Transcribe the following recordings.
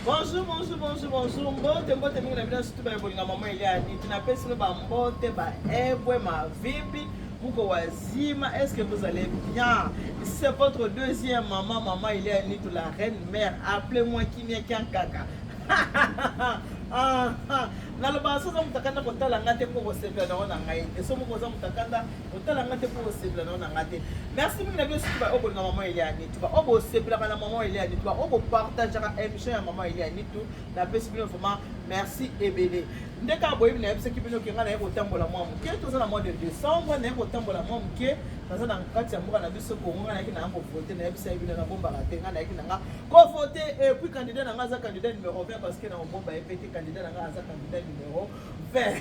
Bonjour, bonjour, bonjour, bonjour. Mbote, mbote mingi na bino surtout ba bolinga maman Eliane. Tunapesi bino ba mbote ba ebwe mavimbi muko wazima. Est-ce que vous allez bien? Ici c'est votre deuxième maman, maman Eliane Nitu, la reine mère. Appelez-moi Kimia Kiankaka. Ah, ah. Nalobaka soki oza moto akanda kotala nga te mpo kosepela nango na ngai te. Soki moko oza moto akanda kotala nga te mpo kosepela nango na ngai te. Merci mingi na bino surtout ba oyo bolinga maman Eliane Nitu, ba oyo bosepelaka na maman Eliane Nitu, ba oyo bopartageaka émission ya maman Eliane Nitu. Napesi bino vraiment merci ebele. Nde kaka boyebi nayebisaki bino ke ngai naye kotambola mwa moke, toza na mois de décembre, naye kotambola mwa moke, naza na kati ya mboka na biso Congo, ngai nayaki na nga kovote, nayebisaki bino nabombaka te, ngai nayaki na nga kovote et puis candidat na nga aza candidat numéro 20 parce que na kobomba ye pe te, candidat na nga aza candidat numéro 20.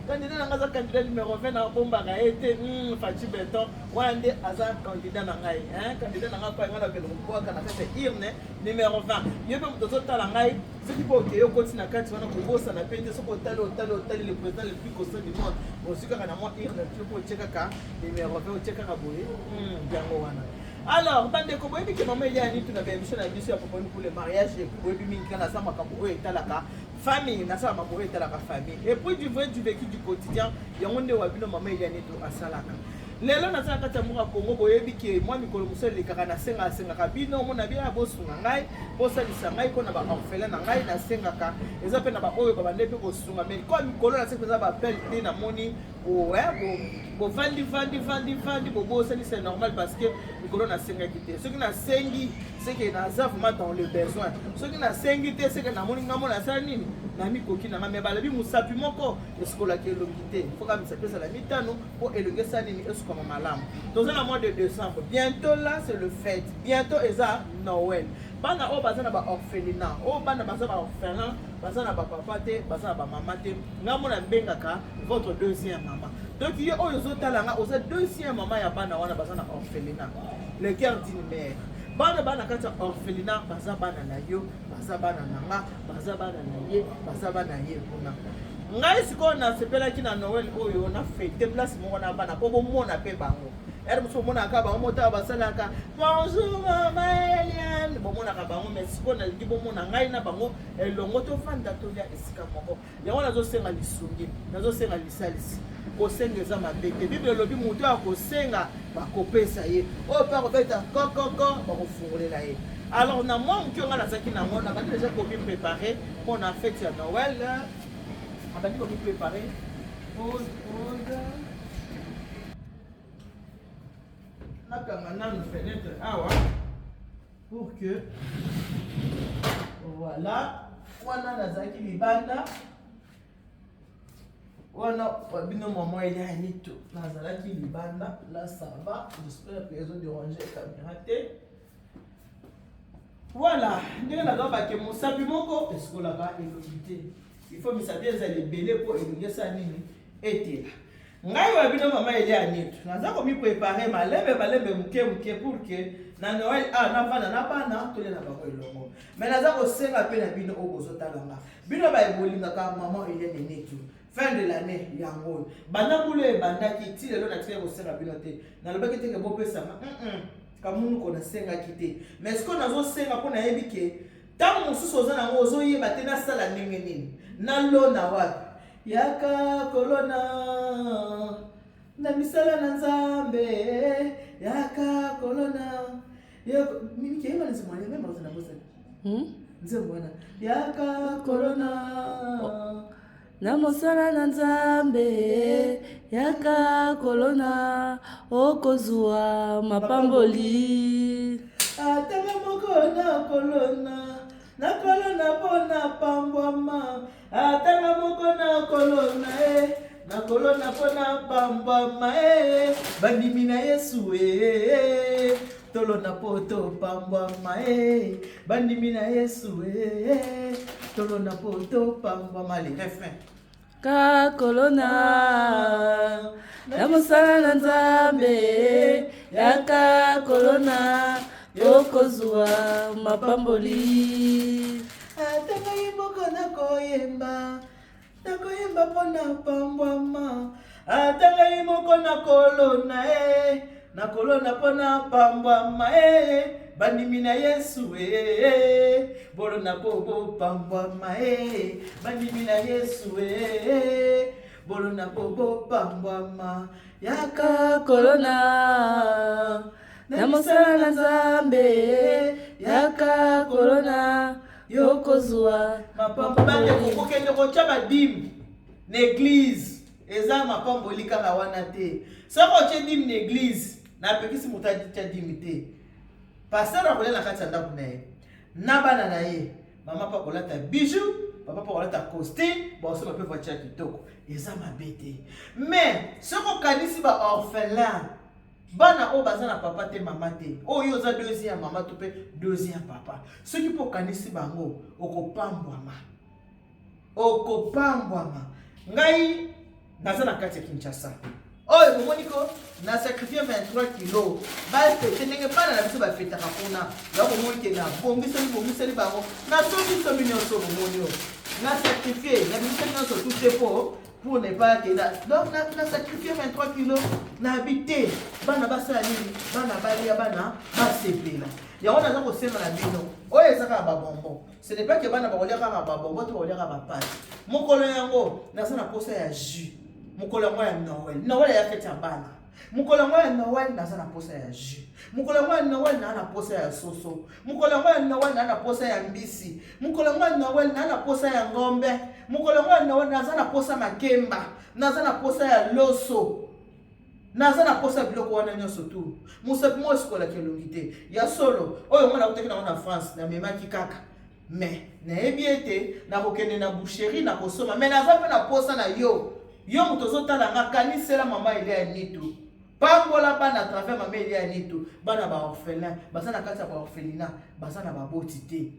Candidat na nga aza candidat numéro 20, nabombaka ye te. Fatshi Beton wana nde aza candidat na ngai, hein? Candidat na ngai kwa ngai nakende kobwaka na kati ya urne numéro 20. Yo mpe moto ozotala ngai, soki mpe okei okoti na kati wana, kobosana mpe te. Soki otali, otali, otali le président le plus costaud du monde, ozwi kaka na mwa urne to mpe otie kaka numéro 20, otie kaka boye, yango wana. Alors bandeko, boyebi ke mama Eliane Nitu na baémission na biso ya Popoli pour le mariage, et puis boyebi mingi kaka nasala makambo oyo etalaka famille, nasala makambo oyo etalaka famille et puis du vrai, du vécu, du quotidien. Yango nde wa bino mama Eliane Nitu asalaka. Lelo naza na kati ya mboka Congo, boyebi ke mwa mikolo mosusu elekaka, nasenga asengaka bino omona bino ya bosunga ngai, bosalisa ngai mpona ba orphelin na ngai. Nasengaka eza mpe na baoyo babande mpe kosunga, mais kwa mikolo naseki mpenza baappel te. Namoni bovandi vandi vandi vandi, bobosani, c'est normal parce que mikolo nasengaki te. Soki nasengi, c'est que naza vraiment dans le besoin. Soki nasengi te, c'est que namoni ngambo nasala nini na mikoki na ngai. Mais balobi mosapi moko esikolaki elongi te, foka misapi ezala mitano mpo elongi esala nini, esukama malamu. Toza na mois de décembre, bientôt là c'est le fête, bientôt eza Noël. Bana oyo baza na baorphelinat, oyo bana baza baorphelin, baza na bapapa te, baza na bamama te, ngai mona mbengaka votre deuxième mama. Donc ye oyo ozotala nga, oza deuxième mama ya bana wana baza na orphelinat. Le cœur d'une mère, bana bana kati ya orphelinat baza bana na yo, baza bana na nga, baza bana na ye, baza bana ye kuna. Ngai sikoyo nasepelaki na Noël oyo na fete place moko na bana mpo bomona mpe bango. Ere mosusu bomonaka bango motaka basalaka bonjour mama Eliane, bomonaka bango, mais sikoyo nalingi bomona ngai na bango elongo, tovanda tolia esika moko. Yango nazosenga lisungi, nazosenga lisalisi. Kosenga eza mabe te. Bible elobi moto oyo akosenga bakopesa ye, oyo mpe akobeta kokoko bakofungolela ye. Alors na mwa moke ngai nazalaki nango, nabandi deja komi prépare mpo na fête ya Noël, nabandi komi prépare. Pause, pause, nakanga nanu fenêtre awa pour que voilà. Wana nazalaki libanda wana, bino mama Eliane Nitu, nazalaki libanda. Là ça va, j'espère que ezo déranger caméra te. Voilà ndenge nazalaka mosapi moko esikolaka elongi te, il faut misapi ezala ebele mpo elongi esala nini, etela. Ngai wa bino mama Eliane Nitu naza komi prépare malembe malembe, moke moke, pour que na Noël a navanda na bana, tolia na bango elongo. Mais naza kosenga mpe na bino oyo bozotala nga, bino baye bolingaka mama Eliane Nitu, fin de l'année yango oyo, banda mbula ebandaki ti lelo natikaki kosenga bino te. Nalobaki te ke bopesanga kamunuko, nasengaki te. Mais sikoyo nazosenga mpo nayebi ke ntango mosusu oza nango, ozoyeba te nasala ndenge nini, nalona wapi. Yaka kolona na misala na Nzambe, yaka kolona mimikeyeba na nzembo wana, meme ozana bosana nzembo wana, yaka kolona na mosala na Nzambe, yaka kolona, okozwa mapamboli. Atanga moko nakolona, nakolona mpo napambwama. Atanga moko nakolona e, nakolona mpo napambwama e. Bandimi na Yesu e, tolona mpo topambwama e. Bandimi na Yesu e, tolona mpo topambwama. Le refrain. Kakolona na mosala na Nzambe, yaka kolona, okozwa mapamboli. Ata ngai moko nakoyemba, nakoyemba mpo napambwama. Ata ngai moko nakolona e, nakolona mpo napambwama e. Bandimi na Yesu e, bolona po bopambwama e, bandimi na Yesu e, bolona po bopambwama. Yaka kolona na mosala na Nzambe, yaka kolona yokozwa mapamboli. Kokende kotya badime na eglise eza mapamboli kaka wana te. Soki otye dime na eglise, napekisi moto atya dime te. Pasteur akolia na kati ya ndako na ye na bana na ye, mama mpe akolata bijou, papa mpe akolata costume, bakosomba mpe voiture ya kitoko, eza mabe te. Mais soki okanisi ba orphelin, bana oyo baza na papa te, mama te, oyo oza deuxième mama to mpe deuxième papa, soki mpe okanisi bango, okopambwama, okopambwama. Ngai naza na kati ya Kinshasa oyo, bomoni ko na sacrifie 23 kilo, bafete ndenge bana na biso bafetaka kuna. Ya bomoni ke na bongiseli bongiseli bango, nasombisombi nyonso, bomoni oyo na sacrifie, na bimiseli nyonso tout te po pour ne pas que na donc na sacrifie 23 kilo na abi te, bana basala nini? Bana balia, bana basepela. Yango naza kosenga na bino, oyo eza kaka babonbon, ce n'est pas que bana bakolia kaka babonbon to bakolia kaka bapate. Mokolo yango naza na posa ya jus. Mokolo yango ya Noël, Noël ya fete ya bana, mokolo yango ya Noël naza na posa ya jus. Mokolo yango ya Noël naa na posa ya soso. Mokolo yango ya Noël naa na posa ya mbisi. Mokolo yango ya Noël naa na posa ya ngombe. Mokolo yango ya Noël naza na posa makemba, naza na posa ya loso, naza na posa biloko wana nyonso tu. Mosapi moko esikolaki elongi te. Ya solo, oyo nga nakutaki nango na France, namemaki kaka, mais nayebi ete nakokende na boucherie, nakosomba. Mais naza mpe na posa na yo, yo moto ozotala nga, kanisela mama Elia ya Nitu, pambola bana à travers mama Elia ya Nitu. Bana baorphelin baza na kati ya baorphelinat, baza na baboti te.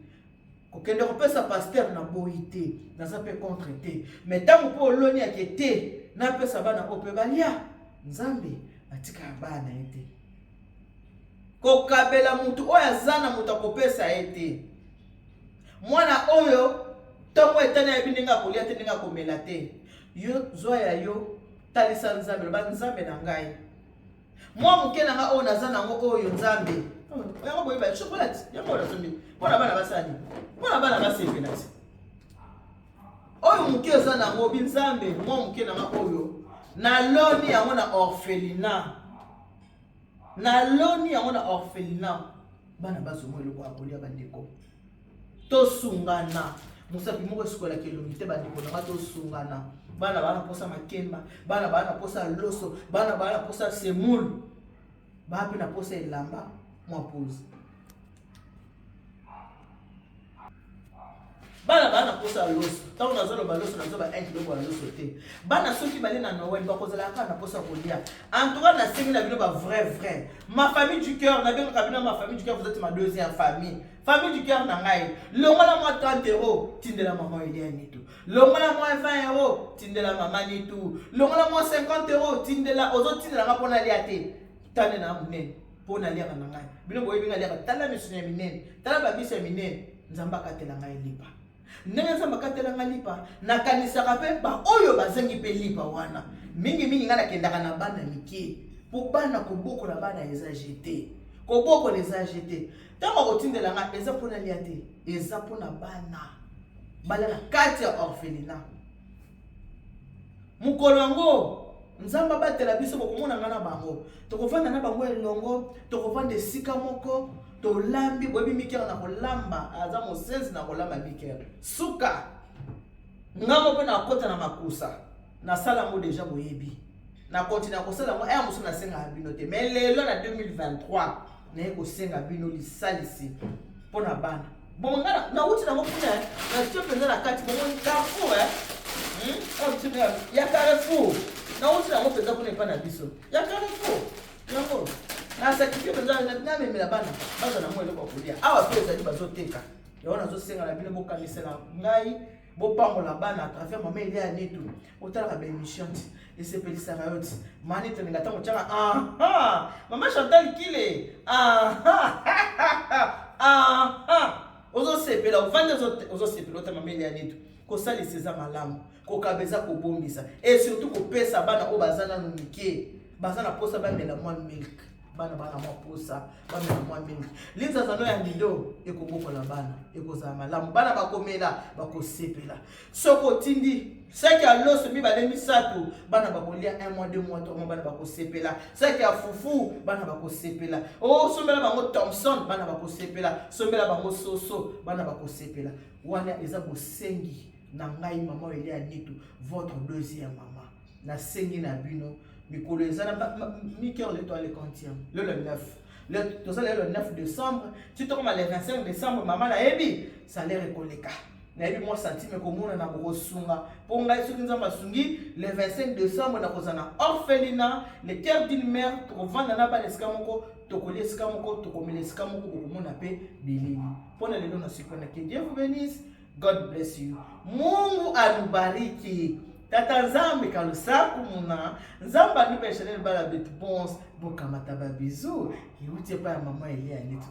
Kokende kopesa pasteur, na boyi te, naza mpe contre te, mais ntango mpo oloni yake te, napesa bana oyo mpe balia. Nzambe atikaka bana ye te. Kokabela motu oyo aza na moto akopesa ye te, mwana oyo ntongo etani ayebi ndenge akolia te, ndenge akomela te. Yo zwa ya yo, talisa Nzambe, loba: Nzambe na ngai, mwa moke na ngai oyo naza nango oyo, Nzambe, yango boyeba chocolat yango oyo nasombi mpona bana basali, mpona bana basepela ti oyo moke eza nango bi. Nzambe, mwa moke na ngai oyo naloni yango na orphelinat, naloni yango na orphelinat, bana bazomwa eloko ya kolia. Bandeko, tosungana. Mosapi moko esikolaki elongi te. Bandeko na nga, tosungana. Bana baa na posa makemba, bana baa na posa loso, bana baa na posa semoule, baa mpe na posa elamba. Mwa pause. Bana baa na posa ya loso. Ntango nazoloba loso, nazoba 1 kilo ya loso te. Bana soki bale na Noël, bakozala kaka na posa kolia. En tout cas, nasengi na bino, ba vrai vrai, ma famille du cœur, nabengaka bino ma famille du cœur, vous êtes ma deuxième famille, famille du cœur na ngai. Longola mwa 30 euro, tindela mama Elia Nitu. Longola mwa 20 euro, tindela mama Nitu. Longola mwa 50 euro, tindela. Ozotindela nga mpona lia te, tane na monene mpo naliaka na ngai. Bino boyebi ngai aliaka. Tala misuni ya minene, tala bamisi ya minene. Nzambe akatela ngai lipa. Ndenge Nzambe akatela ngai lipa, nakanisaka mpe baoyo bazangi mpe lipa wana. Mingimingi ngai nakendaka na bana mike, mpo bana, kobokola bana eza jete, kobokola eza jete. Ntango akotindela ngai, eza mpona lia te, eza mpona bana bala na kati ya orphelinat. Mokolo yango, Nzambe abatela biso, bokomona ngai na bango, tokovanda na bango elongo, tokovanda esika moko, tolambi. Boyebi Mikere na kolamba, aza mosenzi na kolamba. Mikere suka ngambo mpe nakota na makusa, nasala yango déjà, boyebi, na continue kosala yango. Aya mosusu nasengaka bino te, mais lelo na 2023 naye kosenga bino lisalisi mpo na bana. Bon, nga nauti nango kuna, natie mpenza na kati, bomoni Carrefour ya Carrefour, nauti nango mpenza kuna epai na biso ya Carrefour. Yango nasacrifie mpenza, namemela bana baza na mwa eloko ya kolia. Awa mpe ezali bazoteka yango. Nazosenga na bino, bokanisela ngai, bopambola bana à travers mama Elia ya Nitu. Otalaka baémission ti esepelisaka yo ti mani tolinga ntango otyaka aha mama Chantal Kile, aha aha, ozosepela, ovandi ozosepela, ota mama Elia Nitu. Kosalisa eza malamu, kokaba eza kobombisa, et surtout kopesa bana oyo baza nanu mike, baza na posa bamela mwa milk. Bana bana mwa posa bamela mwa mingi. Linzanza no ya nido ekobokola bana, ekozala malamu, bana bakomela, bakosepela. Soki otindi saki ya loso mibale misato, bana bakolia 1 mois, 2 mois, 3 mois, bana bakosepela. Saki ya fufu, bana bakosepela. Osombela bango Thomson, bana bakosepela. Sombela bango soso, bana bakosepela. Wana eza bosengi na ngai, mama Elia Nitu, votre deuxième mama. Nasengi na bino, mikolo eza na mikero, le toale quantième, le 9, toza lelo 9 décembre, ti tokoma le 25 décembre. Mama nayebi salaire ekoleka, nayebi mwa centime ekomona na bokosunga mpo ngai. Soki Nzambe asungi, le 25 décembre nakozala na orphelinat Le Cœur d'une Mère. Tokovanda na bana esika moko, tokolia esika moko, tokomela esika moko, bokomona mpe bilili. Mpo na lelo nasukana. Que Dieu vous bénisse. God bless you. Mungu alubariki. Tata Nzambe kalusaku muna. Nzambe anupeshanele bala betu bons. Bokamata ba bisous. Euti epai ya mama Elia Neti.